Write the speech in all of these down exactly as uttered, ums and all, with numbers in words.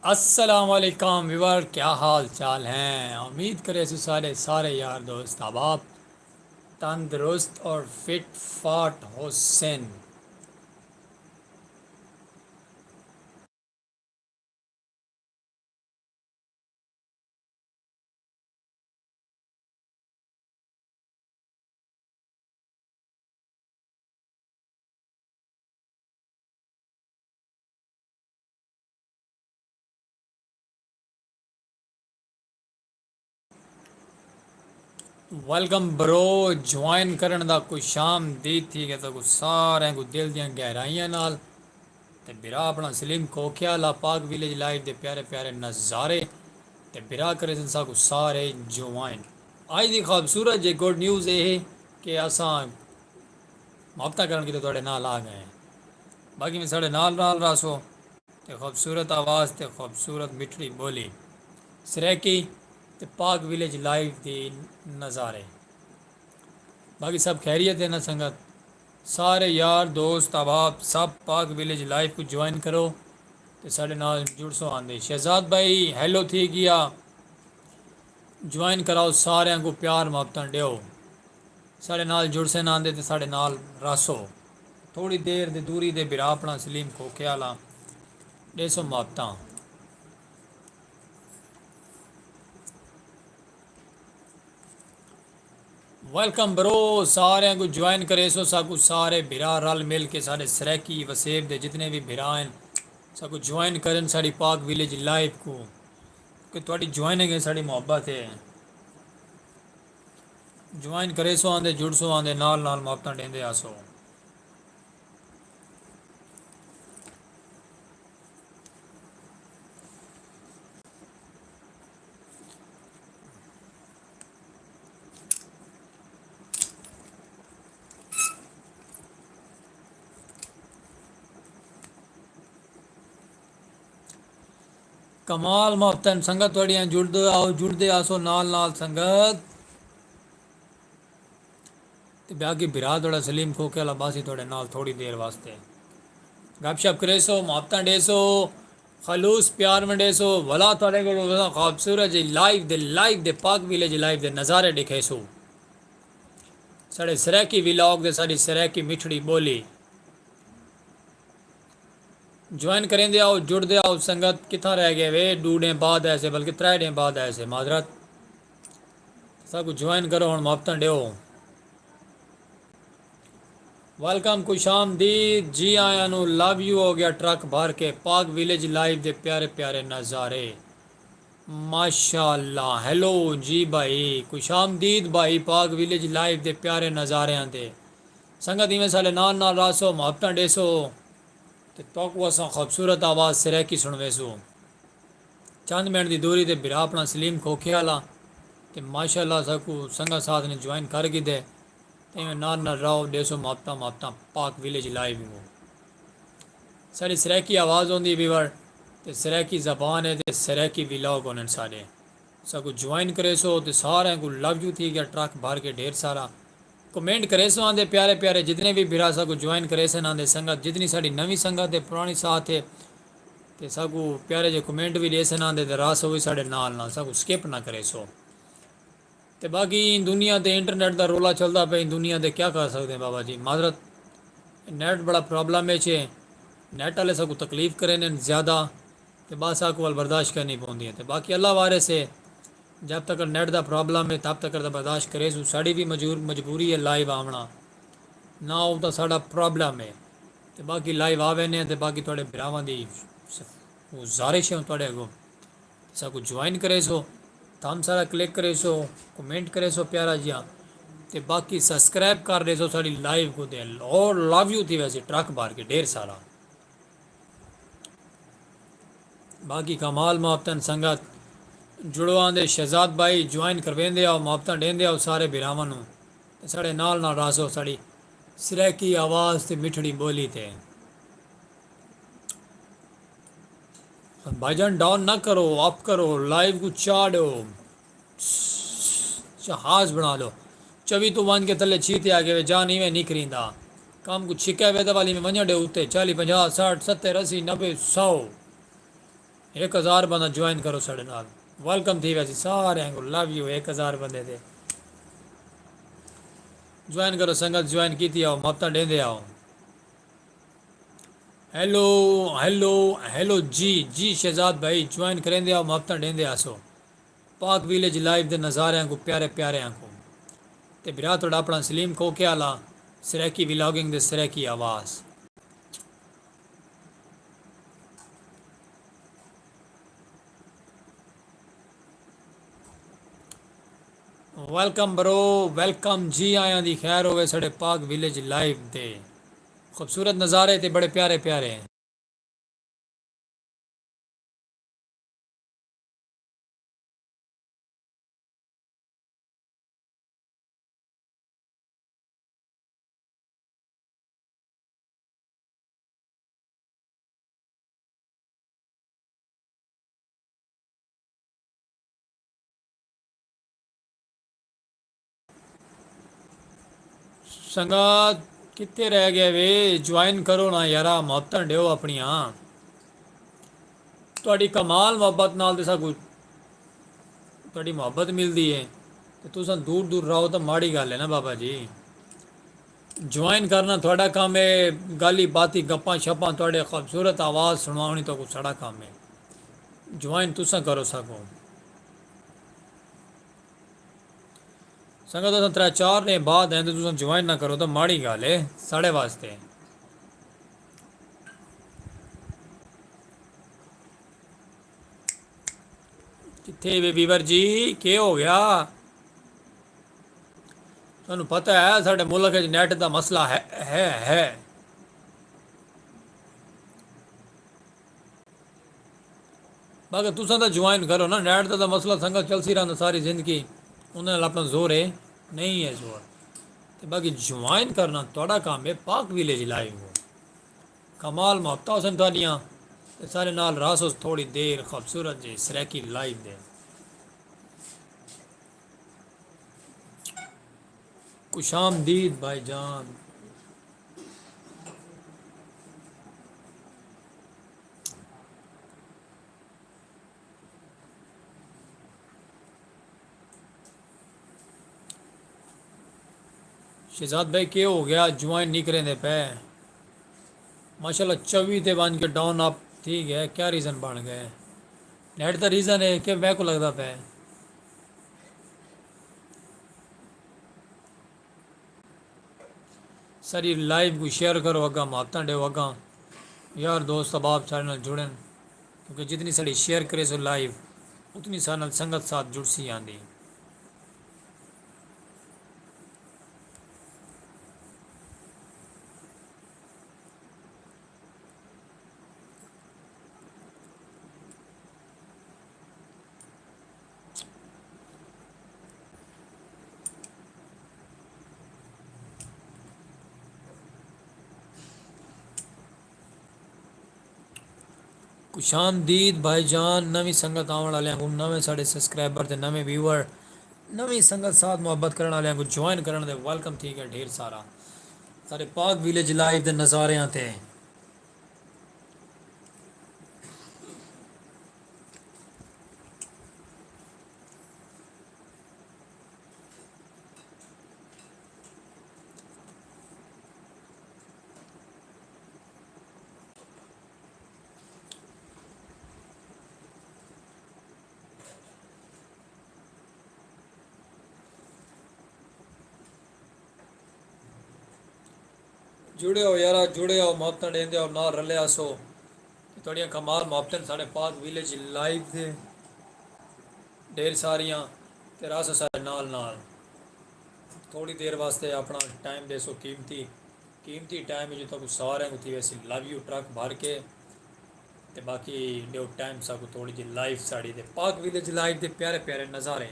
السلام علیکم ویور، کیا حال چال ہیں؟ امید کرے سو سارے سارے یار دوست احباب تندرست اور فٹ فاٹ ہوسن۔ ویلکم برو، جوائن کرݨ دا خوش آمدید تھی ڳئے تہاکوں ساریں کوں دل دیاں گہرائیاں نال۔ تے بھرا اپݨا سلیم کھوکھیا لا پاک ویلیج لائیو دے پیارے پیارے نظارے۔ تے بھرا کریسن ساکوں سارے جوائن۔ اڄ دی خوبصورت جے گڈ نیوز اے ہے کہ اساں محبتاں کرݨ کیتے تہاݙے نال آ ڳئے ہیں۔ باقی میں ساݙے نال نال رہسو۔ تے خوبصورت آواز تے خوبصورت مٹھڑی ٻولی سرائیکی تے پاک ویلیج لائیو دی نظارے۔ باقی سب خیریت ہے نا سنگت؟ سارے یار دوست احباب سب پاک ویلیج لائیو کوں جوائن کرو تے ساݙے نال جڑسو آندے۔ شہزاد بھائی ہیلو تھی ڳیا، جوائن کراؤ، ساریاں کوں پیار محبتاں ݙیو۔ ساݙے نال جڑسن آندے تے ساݙے نال رہسو۔ تھوڑی دیر دی دوری دے بھرا اپݨا سلیم کھوکھے آلا ݙیسو محبتاں۔ ویلکم برو، ساریاں کوں جوائن کریسو، ساکوں سارے بھرا رل مل کے ساݙے سرائیکی وسیب دے جتنے وی بھرا ہن ساکوں جوائن کرن ساݙی پاک ویلیج لائیو کوں، کہ تہاݙی جوائننگ ہے ساݙی محبت ہے۔ جوائن کریسو آندے جڑسو آندے نال نال محبتاں ݙیندے آسو۔ کمال محبتن سنگت تہاݙیاں جڑدے آؤ، جڑدے آسو نال نال سنگت۔ تے باقی بھرا تہاݙا سلیم کھوکھے والا باسی تہاݙے نال تھوڑی دیر واسطے گپ شپ کریسو، محبتاں ݙیسو، خلوص پیار ونڈیسو، ولا تہاݙے کول خوبصورت جی لائیو دے، لائیو دے پاک ویلیج لائیو دے نظارے ݙکھیسو۔ ساݙے سرائیکی ولاگ دے، ساݙی سرائیکی مٹھڑی ٻولی۔ جوائن کریندے آؤ، جڑدے آؤ سنگت، کتھاں رہ ڳئے وے؟ ݙو ݙینھ بعد آئے سے، بلکہ ترے ݙینھ بعد آئے سے، معذرت۔ ساکوں جوائن کرو، ہݨ محبتاں ݙیو۔ ویلکم، خوش آمدید، جی آیاں نوں، لو یو ہو ڳیا ٹرک بھر کے، پاک ویلیج لائیو دے پیارے پیارے نظارے۔ ماشاءاللہ، ہیلو جی بھائی، خوش آمدید بھائی، پاک ویلیج لائیو دے پیارے نظاریاں تے۔ سنگت ایویں ساݙے نال نال رہسو، محبتاں ݙیسو تے تہاکوں اساں خوبصورت آواز سرائیکی سݨویسوں۔ چند منٹ دی دوری تے بھرا اپݨا سلیم کھوکھے آلا تے ماشاءاللہ ساکوں سنگت ساتھ نے جوائن کر گھدے۔ تے ایویں نال نال راہو ݙیسو محبتاں، محبتاں پاک ویلیج لائیو ہو۔ ساݙی سرائیکی آواز ہوندی ویور تے سرائیکی زبان ہے تے سرائیکی ولاگ ہونن ساݙے۔ ساکوں جوائن کریسو تے ساریں کوں لو یو تھی ڳیا ٹرک بھر کے ڈھیر سارا۔ کمنٹ کریسو آندے پیارے پیارے جتنے وی بھرا ساکوں جوائن کریسن آندے سنگت جتنی ساݙی نویں سنگت ہے پراݨی ساتھ ہے تے ساکوں پیارے جے کمنٹ وی ݙیسن آندے تے رہسو وی ساݙے نال نال ساکوں سکپ نہ کریسو۔ تے باقی ایں دنیا تے انٹرنیٹ دا رولا چلدا پئے، ایں دنیا تے کیا کر سڳدے ہیں بابا جی، معذرت۔ نیٹ بڑا پرابلم اچ ہے، نیٹ آلے ساکوں تکلیف کریندن زیادہ، تے بس ساکوں ول برداشت کرنی پوندی ہے۔ تے باقی اللہ وارث ہے، جب تک نیٹ دا پرابلم ہے تب تک تاں برداشت کریسوں، ساݙی وی مجبور مجبوری ہے لائیو آوݨا، نہ ہو تاں ساݙا پرابلم ہے۔ تے باقی لائیو آ ویندے ہیں تے باقی تہاݙے بھراواں دی گزارش ہے تہاݙے اڳوں۔ ساکوں جوائن کریسو، تھمس والا کلک کریسو، کمنٹ کریسو پیارا جیہاں، تے باقی سبسکرائب کر ݙیسو ساݙی لائیو کوں تے اور لو یو تھی ویسی ٹرک بھر کے ڈھیر سارا۔ باقی کمال محبتن سنگت جڑو آندے شہزاد بھائی جوائن کرویندے آؤ، محبتاں ݙیندے آؤ سارے بھراواں نوں تے ساݙے نال نال رہسو ساݙی سرائیکی آواز تے مٹھڑی ٻولی تے۔ بھائی جان ڈاؤن نہ کرو، اپ کرو، لائیو کوں چا ݙیو۔ جہاز بݨا لو۔ چوی توں ونڄ کے تلے چھی تے آ ڳئے وے، جان ایویں نکریندا۔ کم کوں چھکے وے تاں والی میں ونڄݨ ݙے اتے، چالی، پنجاہ، سٹھ، ستر، اسی، نبے، سو۔ ہک ہزار بندہ جوائن کرو ساڈے نال۔ ویلکم تھی ویسی سارے کو، لو یو ہک ہزار بندے دے۔ جوائن کرو سنگت، جوائن کیتی آؤ، محبتاں ڈیندے آؤ۔ ہیلو، ہیلو، ہیلو جی جی شہزاد بھائی، جوائن کریندے آؤ، محبتاں ڈیندے آسو۔ پاک ویلیج لائیو دے نظاریاں کو پیارے پیاریاں کو۔ تے بھرا تہاڈا اپنا سلیم کھوکھے آلا، سرائیکی ولاگنگ دے سرائیکی آواز۔ ویلکم برو، ویلکم، جی آیاں دی خیر ہووے ساڈے پاک ویلیج لائیو دے۔ خوبصورت نظارے تے بڑے پیارے پیارے ہیں۔ سنگت کتے رہ گئے وے؟ جوائن کرو نا یارا، محبتاں ڈیو اپنیاں۔ تہاڈی کمال محبت نال تے ساکوں تہاڈی محبت ملدی ہے، تے تساں دور دور رہو تاں ماڑی گل ہے نا بابا جی۔ جوائن کرنا تہاڈا کم ہے، گالی باتی گپاں شپاں، تہاڈے خوبصورت آواز سنواونی تہاکوں ساڈا کم ہے۔ جوائن تساں کرو ساکوں۔ سنگت اساں ترے چار ڈینھ بعد ہیں تے تساں جوائن نہ کرو تاں ماڑی گل ہے ساڈے واسطے۔ کتھے وے بیور جی، کے ہو گیا؟ تانوں پتہ ہے ساڈے ملک وچ نیٹ دا مسئلہ ہے، ہے، ہے۔ باقی تساں تاں جوائن کرو نا، نیٹ دا تاں مسئلہ سنگت چلسی رہندا ساری زندگی، انہاں نال اپنا زور ہے، نہیں ہے زور۔ تے باقی جوائن کرنا تہاڈا کم ہے، پاک ویلیج لائیو ہو۔ کمال محبتاں ہوسن تہاڈیاں، تے ساڈے نال رہسو تھوڑی دیر خوبصورت جے سرائیکی لائیو دے۔ خوش آمدید بھائی جان۔ شہزاد بھائی کے ہو گیا، جوائن نہیں کریندے پے؟ ماشاءاللہ چوی تے ونج کے ڈاؤن اپ تھی گئے، کیا ریزن بن گئے؟ نیٹ دا ریزن ہے کہ میکوں لگدا پے۔ ساڈی لائیو کوں شیئر کرو، اگاں محبتاں ڈیو، اگاں یار دوست احباب ساڈے نال جڑن، کیونکہ جتنی ساڈی شیئر کریسو لائیو، اتنی ساڈے نال سنگت ساتھ جڑسی آندی۔ خوش آمدید بھائی جان، نویں سنگت آوݨ آلیاں کوں، نویں ساݙے سبسکرائبر تے نویں ویور، نویں سنگت ساتھ محبت کرݨ آلیاں کوں جوائن کرݨ دے ویلکم تھی ڳئے ڈھیر سارا۔ ساݙے پاک ویلیج لائیو دے نظاریاں تے۔ جڑے ہو یارا، جڑے ہو، محبتاں ݙیندے ہو، نال رلے آسو۔ تے تہاݙیاں کمال محبتاں ساݙے پاک ویلیج لائیو تے ڈھیر ساریاں، تے رہسو ساݙے نال نال۔ تھوڑی دیر واسطے اپݨا ٹائم ݙیسو قیمتی، قیمتی ٹائم جو تہاکوں سارے کوں تھی ویسی لو یو ٹرک بھر کے۔ تے باقی ݙیو ٹائم ساکوں تھوڑی جی لائیو ساݙی تے پاک ویلیج لائیو دے پیارے پیارے نظارے۔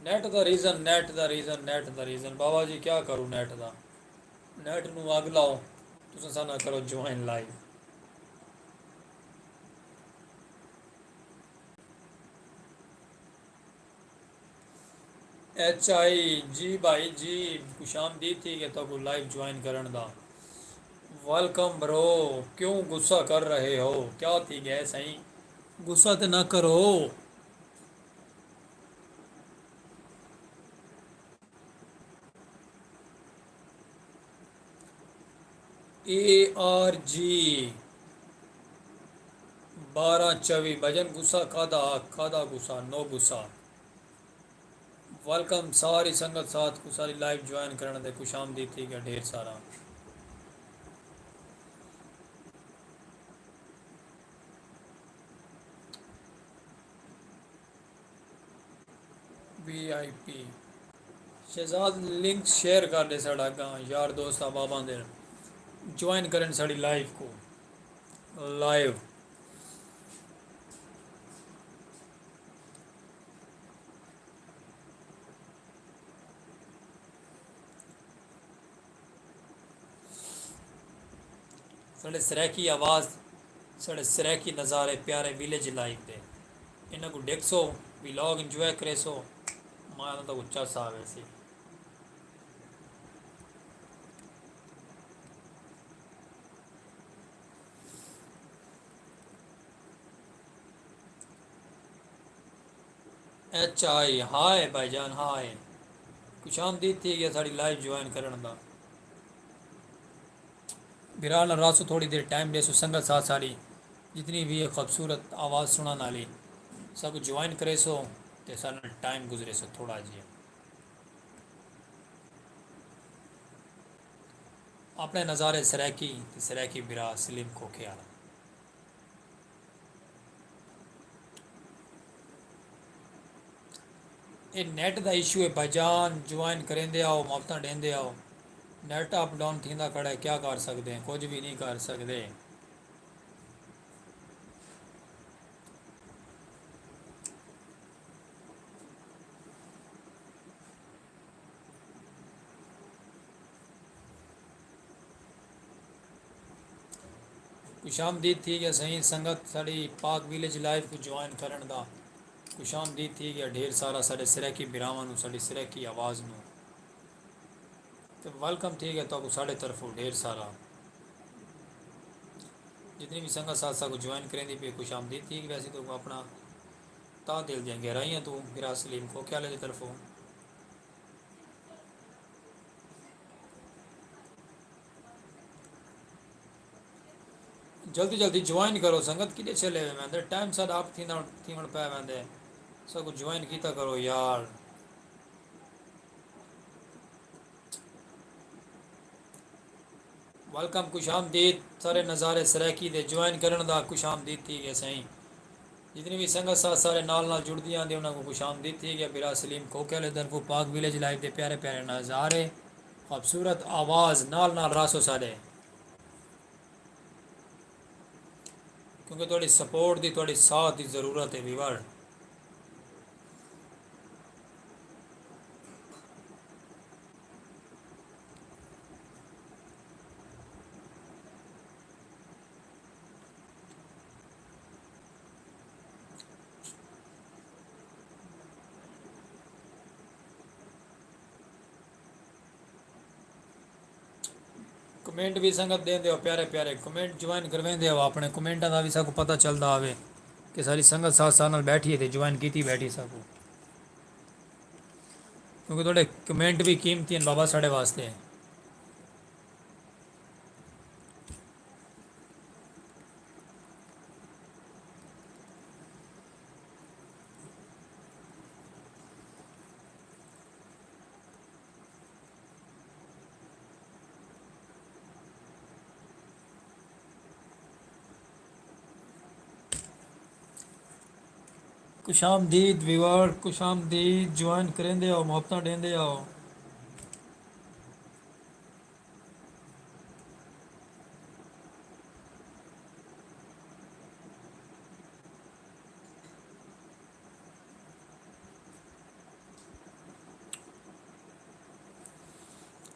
نیٹ دا ریزن، نیٹ دا ریزن، نیٹ دا ریزن، بابا جی کیا کروں نیٹ دا؟ نیٹ نو اگ لاؤ، تساں سانا کرو جوائن لائیو۔ ایچ آئی جی بھائی جی، خوش آمدید تھی کہ تو کو لائیو جوائن کرن دا۔ ویلکم برو، کیوں غصہ کر رہے ہو؟ کیا تھی گئے سائیں؟ غصہ تے نہ کرو۔ اے آر جی بارہ چوی بجن گسا کھادا، کھادا گسا نو گسا۔ ویلکم ساری سنگت ساتھ کو ساری لائیو جوائن کرن دے خوش آمدید تھی گیا ڈھیر سارا۔ وی آئی پی شہزاد لنک شیئر کر ڈے ساڑا گاں یار دوست احباباں دے جوائن کرن ساڑی لائیو کو لائیو۔ ساڑے سرائیکی آواز، ساڑے سرائیکی نظارے پیارے ویلیج لائف دے۔ انہاں کوں ڈیکھسو، ولاگ انجوائے کریسو، ماں انہاں تاں اچا سا ویسی۔ ایچ آئی ہائے بھائی جان ہائے۔ خوش آمدید تھی گیا ساڑی لائیو جوائن کرن دا۔ بھرا نال راسو تھوڑی دیر ٹائم ڈیسو سنگت ساتھ ساڑی جتنی بھی ہے خوبصورت آواز سنن والی سب جوائن کریسو تے سارے نال ٹائم گزریسو تھوڑا جیہا۔ اپنے نظارے سرائیکی تے سرائیکی بھرا سلیم کھوکھے والا۔ اے نیٹ دا ایشو ہے بھائی جان، جوائن کریندے آؤ، مفتاں ڈیندے آؤ، نیٹ اپ ڈاؤن تھیندا کھڑا ہے، کیا کر سکدے ہیں، کچھ بھی نہیں کر سکدے۔ خوش آمدید تھی گیا سائیں سنگت ساڑی پاک ویلیج لائیو کو جوائن کرن دا۔ خوش آمدید تھی گیا ڈھیر سارا ساڑے سرائیکی بھراواں نو، ساڑی سرائیکی آواز نو۔ تے ویلکم تھی گیا تہاکوں ساڈے طرفوں ڈھیر سارا۔ جتنی بھی سنگت ساتھ ساکوں جوائن کریندی پئی خوش آمدید تھی گئی ویسی تو اپنا تاں دل دیاں گہرائیاں توں میرا سلیم کھوکھے والے دی طرفوں۔ جلدی جلدی جوائن کرو سنگت کݙے چھلے ہوئے ویندے ٹائم ساڈا اپ تھیندن تھیوݨ پئے ویندے ساکوں جوائن کیتا کرو یار۔ ویلکم خوش آمدید سارے نظارے سرائیکی دے جوائن کرݨ دا خوش آمدید تھی ڳئے سئیں۔ جتنی وی سنگت ساتھ سارے نال نال جڑدی آندی انہاں کوں خوش آمدید تھی ڳئے۔ بھرا سلیم کھوکھے آلے طرفوں پاک ویلیج لائیو دے پیارے پیارے نظارے خوبصورت آواز نال نال راسو ساݙے۔ کیونکہ تہاݙی سپورٹ دی تہاݙی ساتھ دی ضرورت ہے ویور۔ کمنٹ وی سنگت ݙیندے ہو پیارے پیارے کمنٹ جوائن کرویندے ہو اپݨے کمنٹاں دا وی ساکوں پتہ چلدا ہووے کہ ساری سنگت ساتھ ساتھ نال بیٹھی ہے تے جوائن کیتی بیٹھی ساکوں کیونکہ تہاݙے کمنٹ وی قیمتی ہن بابا ساݙے واسطے۔ خوش آمدید ویور خوش آمدید جوائن کریندے آؤ محبتاں ڈیندے آؤ۔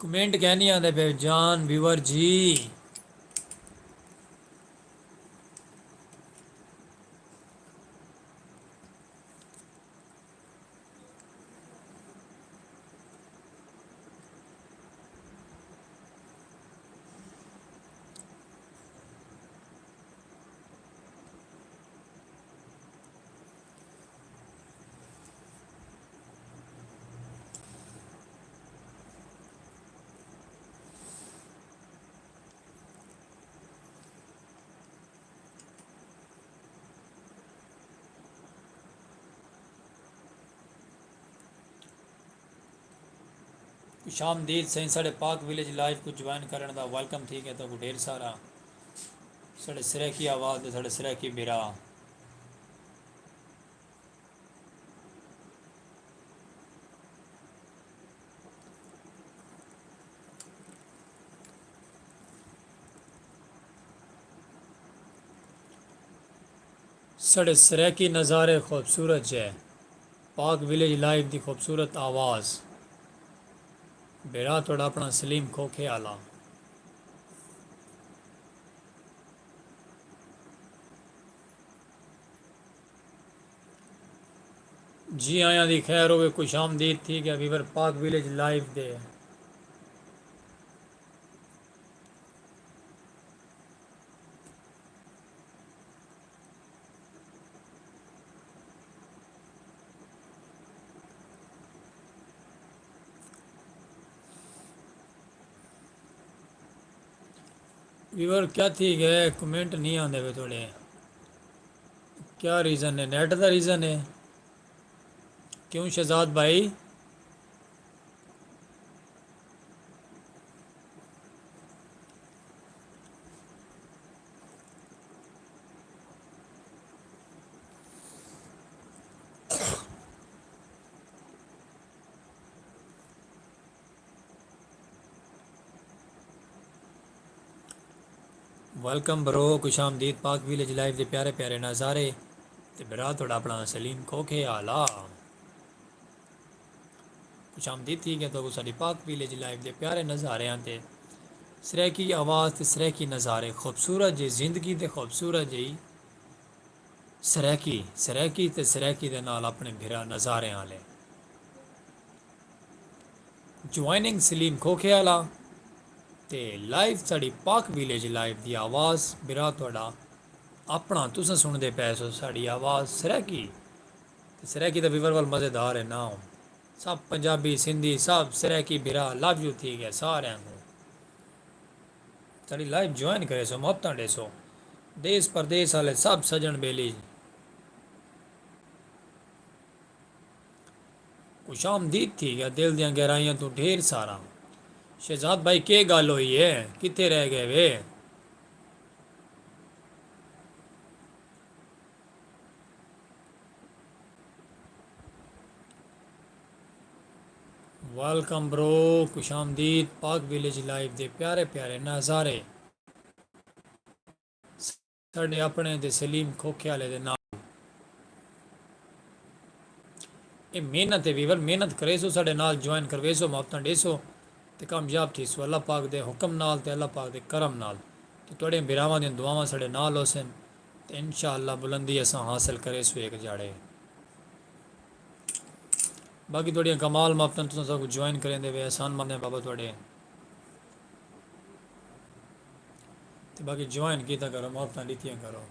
کمنٹ کہہ نہیں آندے پے جان ویور جی۔ خوش آمدید سائیں ساڈے پاک ویلیج لائیو کوں جوائن کرنڑ دا ویلکم تھی گیا تہاکوں ڈھیر سارا۔ ساڈے سرائیکی آواز دے ساڈے سرائیکی بھرا۔ ساڈے سرائیکی نظارے خوبصورت جے۔ پاک ویلیج لائیو دی خوبصورت آواز۔ بھرا تہاڈا اپنا سلیم کھوکھے آلا۔ جی آیاں دی خیر ہووے خوش آمدید تھی گیا ویور پاک ویلیج لائیو دے۔ ویور کیا تھی گئے کمنٹ نہیں آندے پے تھوڑے۔ کیا ریزن ہے نیٹ دا ریزن ہے؟ کیوں شہزاد بھائی؟ ویلکم برو خوش آمدید پاک ویلیج لائیو دے پیارے پیارے نظارے۔ تے برا تہاڈا اپنا سلیم کھوکھے آلا۔ خوش آمدید تھی گیا تو ساڈی پاک ویلیج لائیو دے پیارے نظاریاں تے سرائیکی آواز تے سرائیکی نظارے خوبصورت جے زندگی دے خوبصورت جے سرائیکی سرائیکی تے سرائیکی دے نال اپنے بھرا نظاریاں آلے۔ جوائننگ سلیم کھوکھے آلا تے لائیو ساڈی پاک ویلیج لائیو دی آواز برا تہاڈا اپنا تساں سنڑدے پئے سو ساڈی آواز سرائیکی تے سرائیکی دا ویور ول مزیدار ہے نہ ہو سب پنجابی سندھی سب سرائیکی بھرا لو یو تھی گئے سارے کو ساڈی لائیو جوائن کرے سو محبتاں ڈے سو دیس پردیس آلے سب سجن بیلی خوش آمدید تھی گیا دل دیاں گہرائیاں توں ڈھیر سارا۔ شہزاد بھائی کے گل ہوئی ہے کتھے رہ گئے وے؟ ویلکم برو خوش آمدید پاک ویلیج لائیو دے پیارے پیارے نظارے۔ ساڈے اپنے تے سلیم کھوکھے آلے دے نال اے محنت اے ویور محنت کریسو ساڈے نال جوائن کرویسو محبتاں ڈیسو تے کامیاب تھیسو اللہ پاک دے حکم نال تے اللہ پاک دے کرم نال تے تہاڈیاں بھراواں دیاں دعاواں ساڈے نال ہوسن تے انشاء اللہ بلندی اساں حاصل کریسو ہک جھاڑے۔ باقی تہاڈیاں کمال محبتاں تساں ساکوں جوائن کریندے وے احسان مند ہیں بابا تہاڈے۔ تے باقی جوائن کیتا کرو محبتاں ڈتیاں کرو۔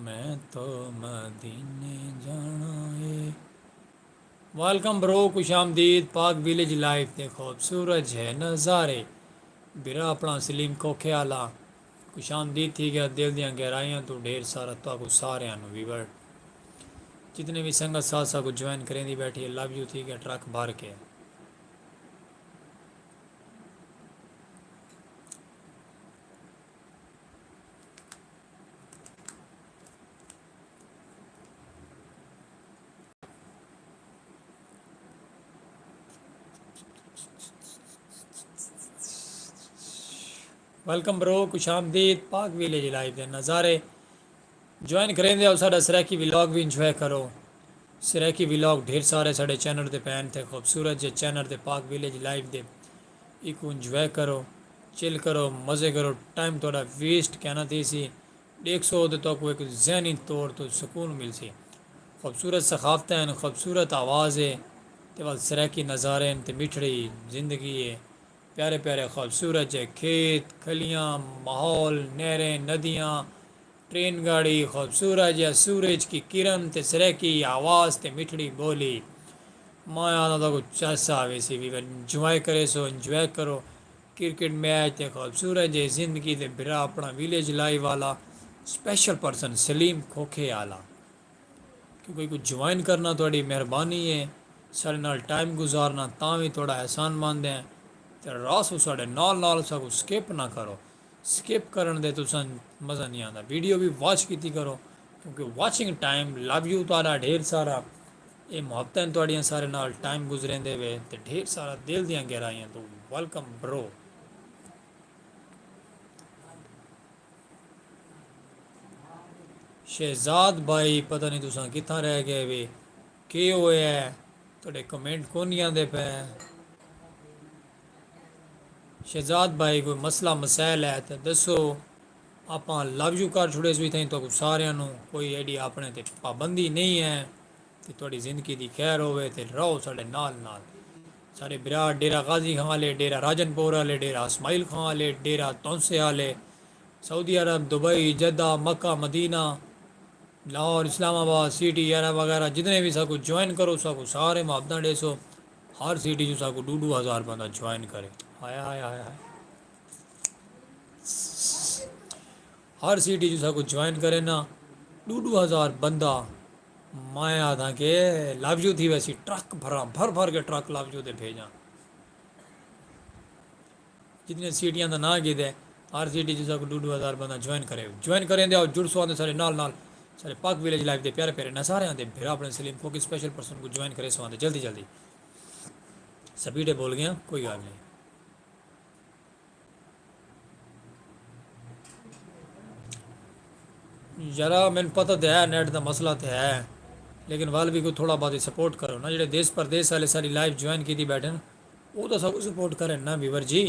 میں تو مدینے جانا ہے۔ ویلکم برو خوش آمدید پاک ویلیج لائف دے خوبصورت جے نظارے برا اپنا سلیم کھوکھے آلا خوش آمدید تھی گیا دل دیاں گہرائیاں تو ڈھیر سارا تہاکوں ساریاں نو ویور جتنے بھی سنگت ساتھ ساکوں جوائن کریں دی بیٹھی ہے لو یو تھی گیا ٹرک بھر کے۔ ویلکم برو خوش آمدید پاک ویلیج لائف دے نظارے جوائن کریندے آؤ ساڈا سرائیکی ولاگ وی انجوائے کرو۔ سرائیکی ولاگ ڈھیر سارے ساڈے چینل تے پین تے خوبصورت جے چینل تے پاک ویلیج لائیو دے ایکوں انجوائے کرو، چل کرو، مزے کرو، ٹائم تہاڈا ویسٹ کینا تھیسی۔ ڈیکھسو تے تہاکوں ہک ذہنی طور توں سکون ملسی۔ خوبصورت ثقافتاں ہن، خوبصورت آواز ہے تے ول سرائیکی نظارے ہن تے مٹھڑی زندگی ہے۔ پیارے پیارے خوبصورت جے کھیت کھلیاں، ماحول، نہریں، ندیاں، ٹرین گاڑی، خوبصورت جیہا سورج کی کرن تے سرائیکی آواز تے مٹھڑی ٻولی۔ میں آہداں تہاکوں چس آویسی وی انجوائے کریسو، انجوائے کرو۔ کرکٹ میچ تے خوبصورت جیہی زندگی تے بھرا اپنا ویلیج لائیو آلا سپیشل پرسن سلیم کھوکھے آلا۔ کیونکہ کوئی جوائن کرنا تہاڈی مہربانی ہے، ساڈے نال ٹائم گزارنا تاں وی تہاڈا احسان مند ہیں۔ تے راسو ساڈے نال نال ساکوں سکپ نہ کرو۔ سکپ کرݨ دے تساں مزہ نی آندا۔ ویڈیو وی واچ کیتی کرو کیونکہ واچنگ ٹائم لو یو تہاڈا ڈھیر سارا۔ اے محبتاں تہاڈیاں سارے نال ٹائم گزریندے وے تے ڈھیر سارا دل دیاں گہرائیاں توں ویلکم برو۔ شہزاد بھائی پتہ نی تساں کتھاں رہ گئے وے، کے ہویا ہے؟ تہاڈے کمنٹ کونی آندے پئے۔ شہزاد بھائی کوئی مسئلہ مسائل ہے تے دسو۔ آپاں لو یو کر چھوڑے سو اتھائیں تہاکوں ساریاں نوں۔ کوئی ایڈی اپنے تے پابندی نہیں ہے۔ تے تہاڈی زندگی دی خیر ہووے تے رہو ساڈے نال نال۔ ساڈے بھرا ڈیرہ غازی خان آلے، ڈیرہ راجن پور آلے، ڈیرہ اسماعیل خان آلے، ڈیرہ تونسے آلے، سعودی عرب، دبئی، جدہ، مکہ، مدینہ، لاہور، اسلام آباد، سٹی، ایرا وغیرہ جتنے وی ساکوں جوائن کرو ساکوں سارے محبتاں ڈیسو۔ ہر سٹی چوں ساکوں ڈو ڈو ہزار بندہ جوائن کرے۔ ہائے ہائے ہائے ہائے۔ ہر سٹی چوں ساکوں جوائن کرے نا ڈو ڈو ہزار بندہ۔ میں آدھاں کہ لو یو تھی ویسی ٹرک بھراں بھر بھر کے ٹرک لو یو تے بھیجاں۔ جتنے سیٹیاں دا ناں گھدے ہر سیٹی چوں ساکوں ڈو ڈو ہزار بندہ جوائن کرے۔ جوائن کریندے آؤ جڑسو آندے سارے نال نال۔ سارے پاک ویلیج لائیو دے پیارے پیارے نظارے آندے بھرا اپنے سلیم کوکی سپیشل پرسن کوں جوائن کریسو آندے جلدی جلدی۔ سپیڈے بول گیاں کوئی گال نی۔ یارا مینوں پتہ تے ہے نیٹ دا مسئلہ تے ہے، لیکن ول وی کوئی تھوڑا بہت سپورٹ کرو نا۔ جیڑھے دیس پردیس آلے ساڈی لائیو جوائن کیتی بیٹھن او تاں ساکوں سپورٹ کرن نا ویور جی۔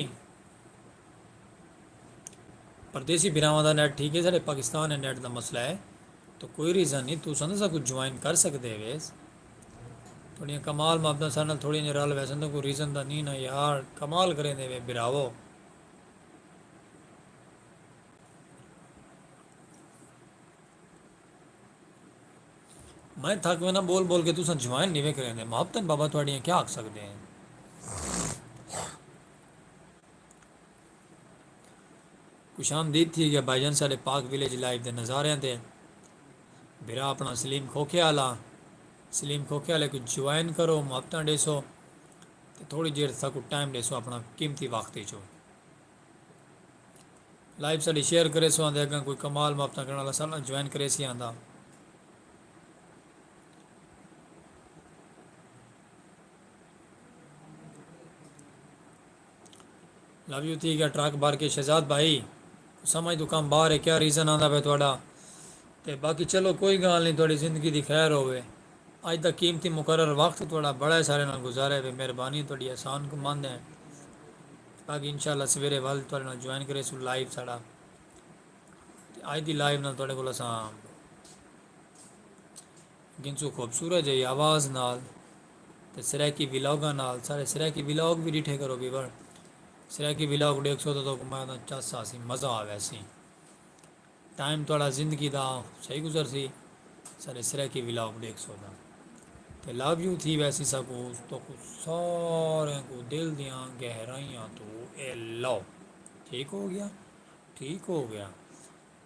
پردیسی بھراواں دا نیٹ ٹھیک ہے، ساڈے پاکستان ہے نیٹ دا مسئلہ ہے۔ تاں کوئی ریزن نی، تساں تاں ساکوں جوائن کر سکدے ویس۔ تہاڈیاں کمال محبتاں ساڈے نال تھوڑیاں جیاں رل ویسن تاں کوئی ریزن دا نی نا یار، کمال کریندے وے بھراوو۔ میں تھک وینا بول بول کے تساں جوائن نی وے کریندے محبتن بابا تہاڈیاں کیا آکھ سکدے ہیں۔ خوش آمدید تھی گیا بھائی جان ساڈے پاک ویلیج لائیو دے نظاریاں تے۔ بھرا اپنا سلیم کھوکھے آلا، سلیم کھوکھے آلے کوں جوائن کرو محبتاں ڈیسو تے تھوڑی دیر ساکوں ٹائم ڈیسو اپنا قیمتی وقت اچوں۔ لائیو ساڈی شیئر کریسو آندے اگاں کوئی کمال محبتاں کرن آلا ساڈے نال جوائن کریسی آندا۔ لو یو تھی گیا ٹرک بھر کے شہزاد بھائی۔ سمجھ توں کم باہر ہے کیا ریزن آندا پے تہاڈا؟ تے باقی چلو کوئی گال نی تہاڈی زندگی دی خیر ہووے۔ اج دا قیمتی مقرر وقت تہاڈا بڑا ہے سارے نال گزارے وے مہربانی تہاڈی احسان مند ہیں۔ باقی انشاءاللہ سویرے ول تہاڈے نال جوائن کریسوں لائیو ساڈا۔ تے اج دی لائیو نال تہاڈے کول اساں گھنسوں خوبصورت جئی آواز نال تے سرائیکی ولاگاں نال۔ سارے سرائیکی ولاگ وی ڈٹھے کرو ویور۔ سرائیکی ولاگ ڈیکھسو تاں تہاکوں میں آدھاں چس آسی مزہ آ ویسی۔ ٹائم تہاڈا زندگی دا صحیح گزرسی۔ سارے سرائیکی ولاگ ڈیکھسو تاں تے لو یو تھی ویسی ساکوں تہاکوں سارے کوں دل دیاں گہرائیاں توں اے لو۔ ٹھیک ہو گیا؟ ٹھیک ہو گیا۔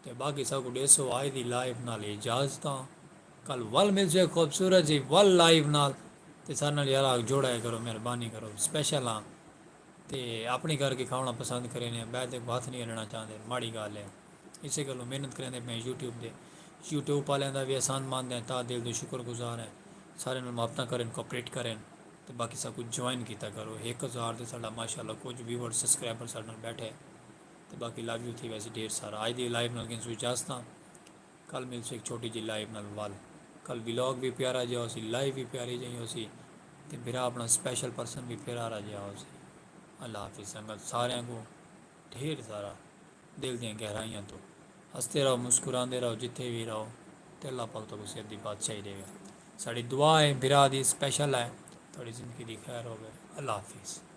تے باقی ساکوں ڈیسو آج دی لائیو نال اجازتاں۔ کل ول ملسوں ہک خوبصورت جئی ول لائیو نال۔ تے ساڈے نال یارا جوڑا ہے کرو مہربانی کرو سپیشل آں۔ تے اپنی کر کے کھاونا پسند کرینے بہت ہک ہتھ نہیں اڈنا چاہندے ماڑی گال ہے۔ اسے گلوں محنت کریندے پئے یوٹیوب دے۔ یوٹیوب آلیاں دا وی احسان مند ہیں تا دل دو شکر گزار ہیں۔ سارے نال محبتاں کرن کوپریٹ کرن۔ تے باقی ساکوں جوائن کیتا کرو ہک ہزار تے ساڈا ماشاءاللہ کچھ ویور سبسکرائبر ساڈے نال بیٹھے۔ تے باقی لو یو تھی ویسی ڈھیر سارا اج دی لائیو نال گھنسوں اجازتاں۔ کل ملسوں ہک چھوٹی جی لائیو نال ول۔ کل ولاگ وی پیارا جیا ہوسی، لائیو وی پیاری جئی ہوسی، تے بھرا اپنا سپیشل پرسن وی پیارا جیا ہوسی۔ اللہ حافظ سنگت، ساریاں کوں ڈھیر سارا دل دیاں گہرائیاں توں۔ ہسدے رہو، مسکراندے رہو، جتھے وی رہو، تے اللہ پاک تہاکوں صحت دی بادشاہی ڈیوے۔ ساڈی دعا ہے، بھرا دی سپیشل ہے، تہاڈی زندگی دی خیر ہووے۔ اللہ حافظ۔